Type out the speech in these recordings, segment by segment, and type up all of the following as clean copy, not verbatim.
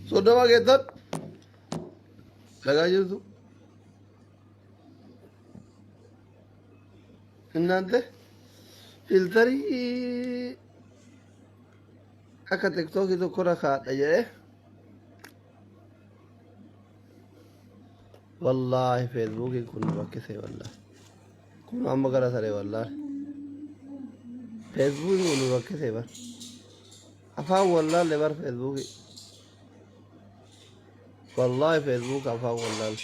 30 geettan dhagaa jirtu. እናንተ filtarii akka tiktookii tokkorra kaadha jedhee wallaahi feesbuukiin kun nu rakkise wallaahi kun amma gara saree wallaahi feesbuukiin kun nu rakkise bar afaan wallaalle bar feesbuukii wallaahi feesbuuk afaan wallaalle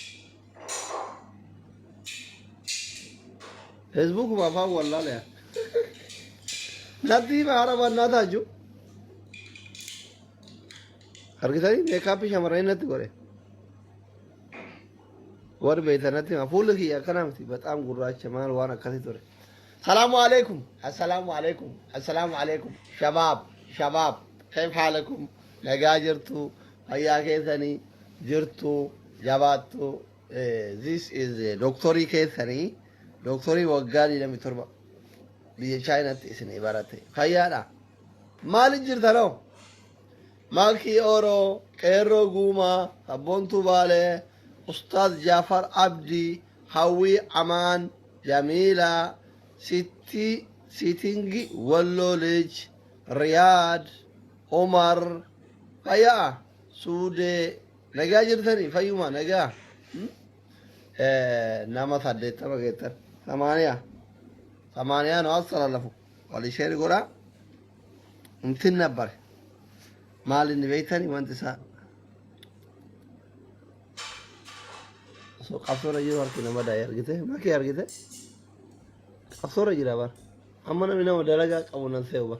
feesbuukuma afaan wallaalle natti hima hara bannaa taaju argitanii meekaappii shamarranii natti godhe warri beektan natti hima fuulli kiyya akkana miti baxaam gurraacha maal waan akkasii ture salaamu alaikum assalaamu alaikum assalaamu alaikum shabaab shabaab kayf haalakum nagaa jirtu fayyaa keessanii jirtu jabaattu this is doktorii keessanii doktorii waggaa 27 biyya chaayinaatti isinii barate fayyaadha maali jirtanoo Makii Oro, Qeerroo Guumaa, Sabboontuu Baalee, Ustaaz Jaafar Abdii, Hawwii Amaan, Jamiilaa, Sittii, Sitingi Walloo Lij, Riyaad, Umar, Fayyaa, Suudee, nagaa jirtanii fayyuma nagaa. Nama 80 geettan. Samaaniyaa. Samaaniyaa nu assalalafu. Walii sheeri godhaa. Intin nabbare. Maal inni beektanii wanti isaa. Osoo qabsoorra jiru harki nama daa'e argite. Makii argite. Qabsoorra jira bar. Amma namni nama dalagaa qabu nan se'u bar.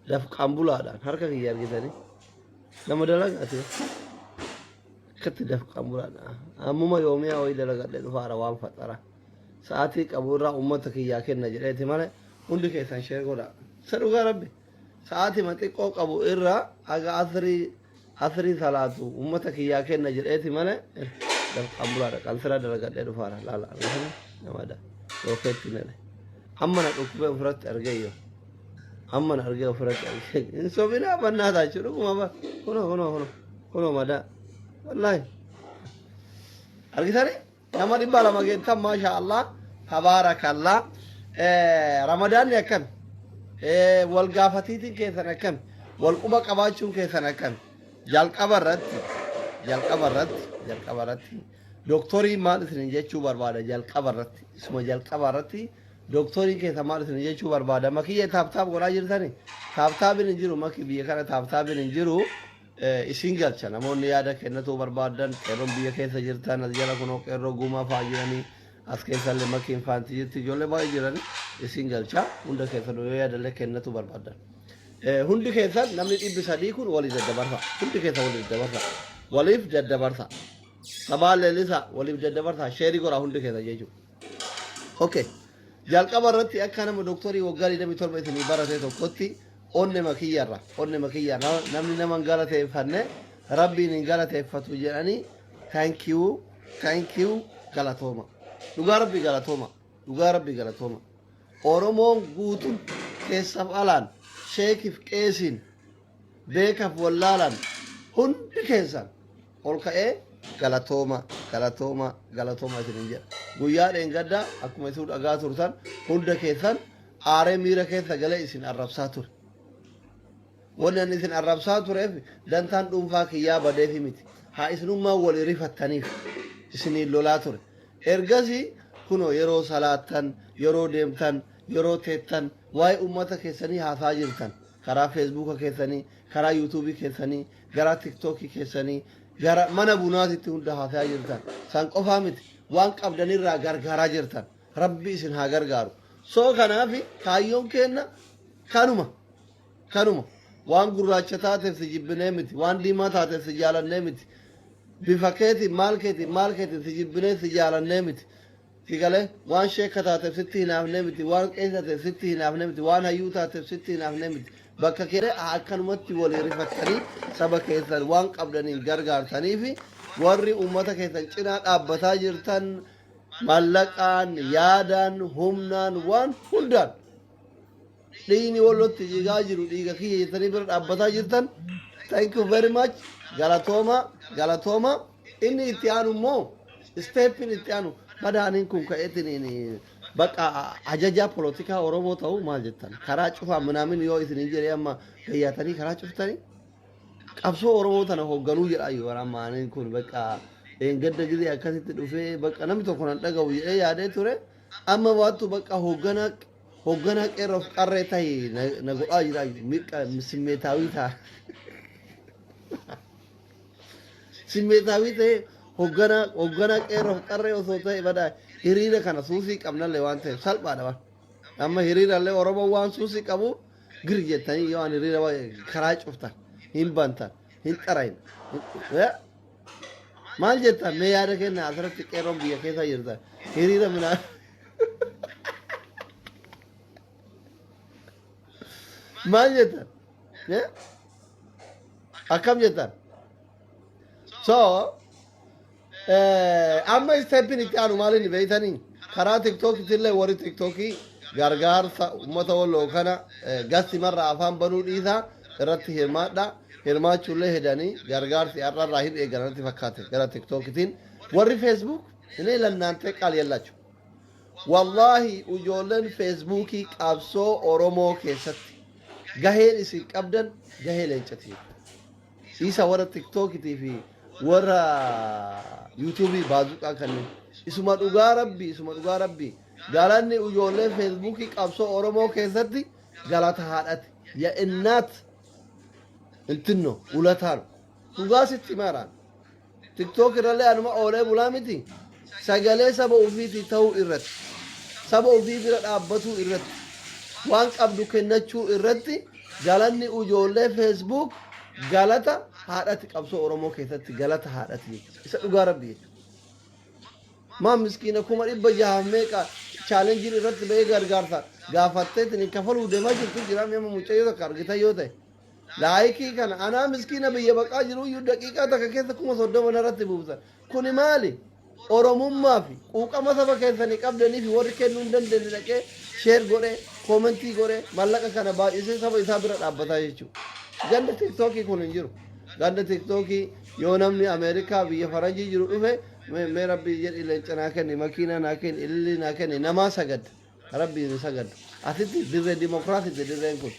Dafqaan bulaadhaan harka kiyya argitanii. Nama dalagaati. Akkatti dafqaan bulaadha. Ammuma yoomiyaa wayii dalagadhe dhufaara waan faxara. Sa'aatii qabu irraa uummata kiyyaa kenna jedheeti malee hundi keessan share godhaa. Isa dhugaa rabbi. Sa'aatima xiqqoo qabu irraa haga asrii asrii salaatu uummata kiyyaa kenna jedheeti malee dafqaan bulaadha. Qansiraa dalagadhee dhufaara. Laala argitanii namada. Rookeetti nale. Amma na dhukkubee ofirratti argeeyyo. Amma na argee ofirratti argee. Hin sobinaa bannaa taachuu dhuguma ba. Kunoo kunoo kunoo kunoo madaa. Wallaahi. Argitanii? Nama 200 geettan maasha Allah tabaarakallah. Ramadaanni akkami? Wal gaafatiitiin keessan akkami? Wal quba qabaachuun keessan akkami? Jalqaba irratti jalqaba irratti jalqaba irratti doktorii maal isinin jechuu barbaada jalqaba irratti isuma jalqaba irratti doktoriin keessa maal isinin jechuu barbaada makiyyee tap tap godhaa jirtani tap taapin hin jiru maki biyya kana tap taapin hin jiru. Isin galcha namoonni yaada kennatuu barbaaddan qeerroon biyya keessa jirtan as jala kunoo qeerroo guumaa fa'aa jiranii as keessallee makiin faanti jirti ijoollee baay'ee jiranii isin galcha hunda keessan yoo yaadallee kennatuu barbaaddan. Hundi keessan namni 300 kun walii daddabarsa hundi keessan walii daddabarsa waliif daddabarsa sabaa leellisaa waliif daddabarsa sheerii godhaa hundi keessan jechuudha. Okay. Jalqaba irratti akka nama doktorii waggaa 27 isinii barate tokkotti onnema kiyyarra onnema kiyyarra namni nama hin galateeffanne rabbiin hin galateeffatu jedhanii thank you thank you galatooma. Dhugaa rabbii galatooma. Dhugaa rabbii galatooma. Oromoon guutuun keessaaf alaan sheekif qeesiin beekaf wallaalaan hundi keessan ol ka'ee galatooma galatooma galatooma isinin jedha. Guyyaa dheengaddaa akkuma isin dhagaa turtan hunda keessan aaree miira keessa galee isin arrabsaa ture. Wanni ani isin arrabsaa tureef dantaan dhuunfaa kiyyaa badeefi miti. Haa isinummaa walii rifattaniif isiniin lolaa ture. Ergasii kunoo yeroo salaattan, yeroo deemtan, yeroo teettan waa'ee uummata keessanii haasaa jirtan. Karaa feesbuuka keessanii, karaa yuutuubii keessanii, gara tiktookii keessanii, gara mana bunaatitti hunda haasaa jirtan. San qofaa miti waan qabdanirraa gargaaraa jirtan. Rabbi isin haa gargaaru. Soo kanaaf kaayyoon keenna kanuma. Kanuma. Waan gurraacha taateef si jibbinee miti. Waan diimaa taateef si jaalannee miti. Bifa keetiin maal keetiin maal keetiin si jibbinee si jaalannee miti. Si galee waan sheeka taateef sitti hinaafnee miti. Waan qeessa taateef sitti hinaafnee miti. Waan hayyuu taateef sitti hinaafnee miti. Bakka kee akkanumatti walii rifattanii saba keessan waan qabdaniin gargaartanii fi warri uummata keessan cinaa dhaabbataa jirtan mallaqaan, yaadaan, humnaan, waan hundaan dhiigni wallotti jigaa jiru dhiiga kiyya jettanii bira dhaabbataa jirtan Thank you very much. Galatooma, galatooma. Inni itti aanu immoo, stepin itti aanu, badaaniin kun ka'eetiin bakka ajajaa polotikaa Oromoo ta'uu maal jettan? Karaa cufaa minaamin yoo isin jedhee, amma gayyaatanii karaa cuftanii qabsoo Oromoo tana hoogganuu jedha. Yoo ammaaniin kun bakka gadda gizee akkasitti dhufee bakka namni tokko nan dhaga'u jedhee yaadee ture, amma waattu bakka hoogganaa qeerroof qarree ta'e na godhaa jira. Miqqa simmeetaawii ta'a, simmeetaawii ta'e. Hoogganaa qeerroof qarree osoo ta'e badaa hiriira kana suusii qabnallee waan ta'eef salphaadha. Waan amma hiriirallee Oromoo waan suusii qabu gir jettanii yoo an hiriira karaa cuftan hin bantan, hin xarayin maal jettan? Mee yaada kenna asirratti. Qeerroon biyya keessa jirtan hiriira minaa maal jettan? Akkam jettan? So amma stepin itti aanu maal inni beeytanii? Karaa TikTokitillee warri TikTokii gargaarsa ummata Walloo kana gasti marra afaan banuu dhiisaa, irratti hirmaadha. Hirmaachuullee hedanii gargaarsi har'arraa hin eeganatti fakkaate gara TikTokitiin. Warri Facebook እኔ ለእናንተ ቃል የላችሁ። Wallaahi, ijoolleen Facebookii qabsoo Oromoo keessatti gaheen isin qabdan gahee leencati. Isa warra TikTokitii fi warra YouTubeii baazuqaa kanneen, isuma dhugaa rabbi, isuma dhugaa rabbi, galanni ijoollee Facebookii qabsoo Oromoo keessatti galata haadhati, የእናት እንትን ነው፣ ውለታ ነው። Dhugaa sitti himaadhaan, TikTok irrallee anuma oolee bulaa miti. Sagalee saba ofiitii ta'uu irratti, saba ofii bira dhaabbatuu irratti, waan qabdu kennachuu irratti galanni ijoollee Facebook galata haadhati. Qabsoo Oromoo keessatti galata haadhati jechuudha. Isa dhugaa rabbi jechuudha. Maa miskiina 600,000 meeqa challengeiin irratti ba'ee gargaarsa gaafatteetiin kafaluu deemaa jirtu jira. Mi'a mucayyoo takka argitan yoo ta'e. Likeii kana anaa miskiina biyya baqaa jiru iyyuu daqiiqaa takka keessa 30,000 narratti buusan. Kuni maali? Oromummaa fi quuqama saba keessanii qabdanii fi warri kennuu hin dandeenye dhaqee share godhee, commentii godhee, mallaqa kana baay'isee saba isaa bira dhaabbataa jechuudha. Ganda TikTokii kun hin jiru. Ganda TikTokii yoo namni Ameerikaa biyya faranjii jiru dhufe, mee rabbii jedhi leenca naa kenni, makiinaa naa kenni, ilillii naa kenni, namaa sagadda. Rabbiin hin sagaddu. Asitti dirree dimokiraasiiti dirreen kun.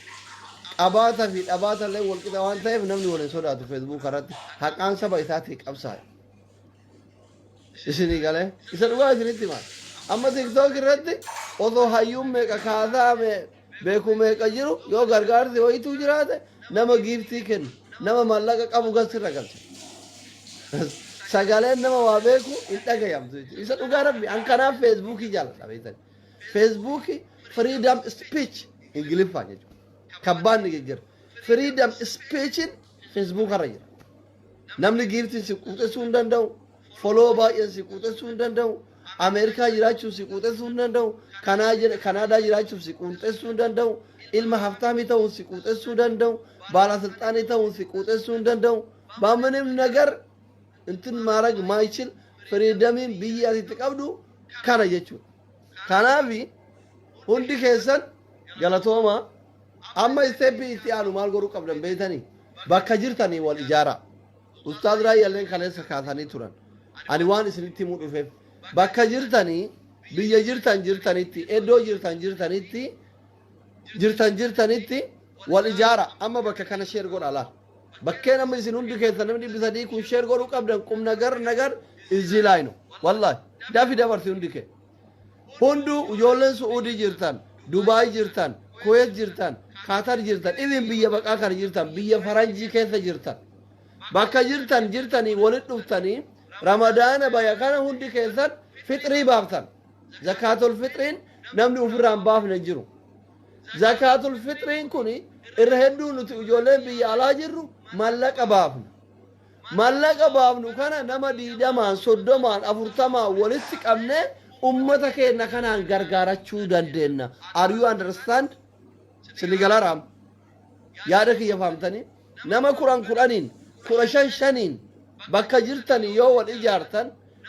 Qabaata fi dhabaata illee wal qixa waan ta'eef namni wal hin sodaatu. Facebook irratti haqaan saba isaatii qabsaa'e. Isinii galee? Isa dhugaa isinitti himaa. Amma TikTok irratti osoo hayyuun meeqa kaasaa beeku meeqa jiru, yoo gargaarsi wayituu jiraate, nama giftii kennu, nama mallaqa qabu gasirra galcha. Sagaleen nama waa beeku hin dhagayamtu jechuudha. Isa dhugaa rabbi, an kanaaf Facebookii jaalladha beektani. Facebookii freedom speech Ingiliffaan jechuudha. Kabbaan ni jira. Freedom speechin Facebook irra jira. Namni giftiin si quuxessuu hin danda'u. Follow baay'een si quuxessuu hin danda'u. Ameerikaa jiraachuuf si quuxessuu hin danda'u. Kanaadaa jiraachuuf si quuxessuu hin danda'u. Ilma haftaamii ta'uun si quuxessuu danda'u. Baalasilxaanii ta'uun si quuxessuu hin danda'u. በምንም ነገር እንትን ማድረግ ማይችል freedomiin biyyi asitti qabdu kana jechuudha. Kanaafi hundi keessan galatooma. Amma stepii itti aanu maal godhuu qabdan beektanii? Bakka jirtanii wal ijaaraa. Ustaaz Raayyaalleen kaleessa kaasanii turan. Ani waan isinitti himuu dhufeef, bakka jirtanii, biyya jirtan jirtanitti, iddoo jirtan jirtanitti, jirtan jirtanitti wal ijaara. Amma bakka kana share godha laal. Bakkeen amma isin hundi keessan namni 300 kun share godhuu qabdan ቁም ነገር ነገር እዚህ ላይ ነው። Wallahi dafi dabarsi hundi kee. Hunduu ijoolleen Su'uudii jirtan, Dubaay jirtan, Kuweet jirtan, Kaatar jirtan, even biyya baqaa kana jirtan, biyya faranjii keessa jirtan. Bakka jirtan jirtanii walitti dhuftanii Ramadaana baya kana hundi keessan fixrii baaftan. Zakaatul fixriin namni ofirraa hin baafne hin jiru. Zakaatul fixriin kun irra hedduu nuti ijoolleen biyya alaa jirru mallaqa baafna. Mallaqa baafnu kana nama 20n, 30n, 40n walitti qabnee ummata keenya kanaan gargaarachuu dandeenya. Are you understand? Sini galaraam. Yaada kiyya fahamtanii? Nama 10 10n, 15 5n bakka jirtanii yoo wal ijaartan,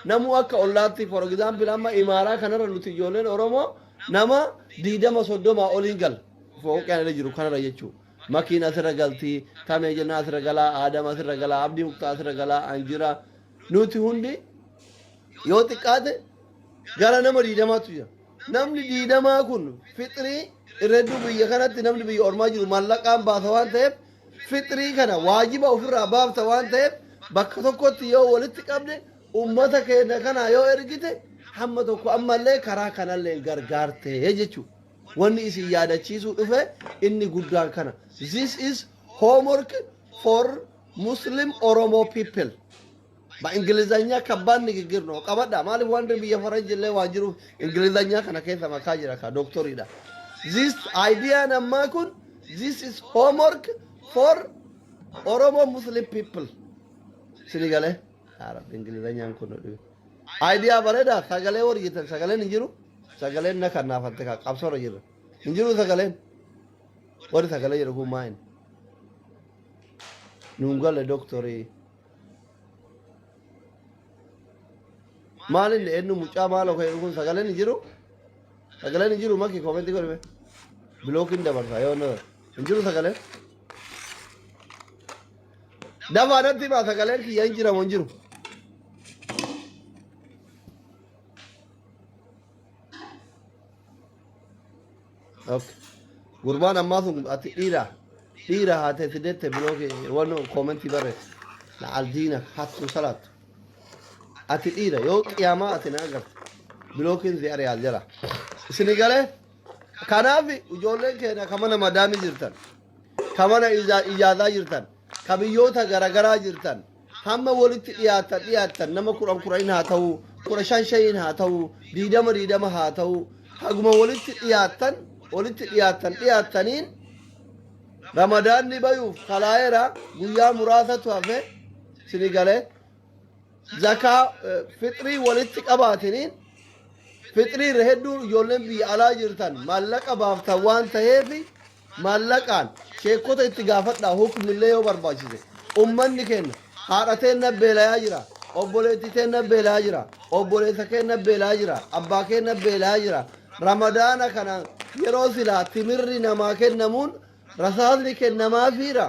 namuu akka ollaatti, for example, amma imaaraa kanarra nuti ijoolleen Oromoo nama 20, 30 oliin gala. Fooqaan irra jiru kanarra jechuudha. Makiin asirra galti, Tamee jennaa asirra galaa, Aadam asirra galaa, Abdii Muktaa asirra galaa, an jira. Nuti hundi yoo xiqqaate gara nama diidamaatu jira. Namni diidamaa kun fixrii irra hedduu biyya kanatti namni biyya ormaa jiru mallaqaan baasa waan ta'eef fixrii kana waajiba ofirraa baafta waan ta'eef bakka tokkotti yoo walitti qabde ummata keenya kana yoo ergite hamma tokko ammallee karaa kanallee gargaarte jechuudha. Wanni isin yaadachiisuu dhufe inni guddaan kana. This is homework for Muslim Oromo people. በእንግሊዘኛ ከባድ ንግግር ነው qabadha maaliif wanti biyya faranjillee waan jiruuf ingilizanya kana keessa makaa jira ka doktoriidha. This idea ammaa kun, this is homework for Oromo Muslim people. Sini galee yaa Rabbi, ingilizanyaan kun nu dhibe. Idea bareeda. Sagalee warri jettan sagaleen hin jiru. Sagaleen na kannaafatte ka qabsoorra jirra hin jiru. Sagaleen warri sagalee jedhu kun maa'in nuun galle doktorii. Maal inni eenyu mucaa maal okee kun sagaleen hin jiru, sagaleen hin jiru. Maki comment godhime blockiin dabarsa yoo hin jiru sagaleen. Dafaa natti himaa, sagaleen kiyya hin jiramu hin jiru? Okay. Gurbaan ammaa sun ati dhiira dhiira haa ta'e sidette block waan comment barreesse na aldiina hattu salaattu. Ati dhiira yoo qiyaamaa ati na agarte blockiin si ari'aal jala isini galee. Kanaaf ijoolleen keenya ka mana madaamii jirtan, ka mana ijaazaa jirtan, ka biyyoota garagaraa jirtan, hamma walitti dhiyaatan dhiyaatan nama 10 10 haa ta'u, 15 shaniin haa ta'u, 20 20 haa ta'u, haguma walitti dhiyaatan walitti dhiyaatan dhiyaattaniin Ramadaanni bayuuf kalaa'eera, guyyaa muraasatu hafe. Sini galee zakaa fixrii walitti qabaatiniin fixrii irra hedduun ijoolleen biyya alaa jirtan maallaqa baaftan waan ta'eef maallaqaan sheekota itti gaafadhaa. Hukmillee yoo barbaachise ummanni keenya haadha teenna beelayaa jira, obboleettii teenna beelayaa jira, obboleessa keenna beelayaa jira, abbaa keenna beelayaa jira. Ramadaana kana yeroo silaa timirri namaa kennamuun rasaasni kennamaafiira.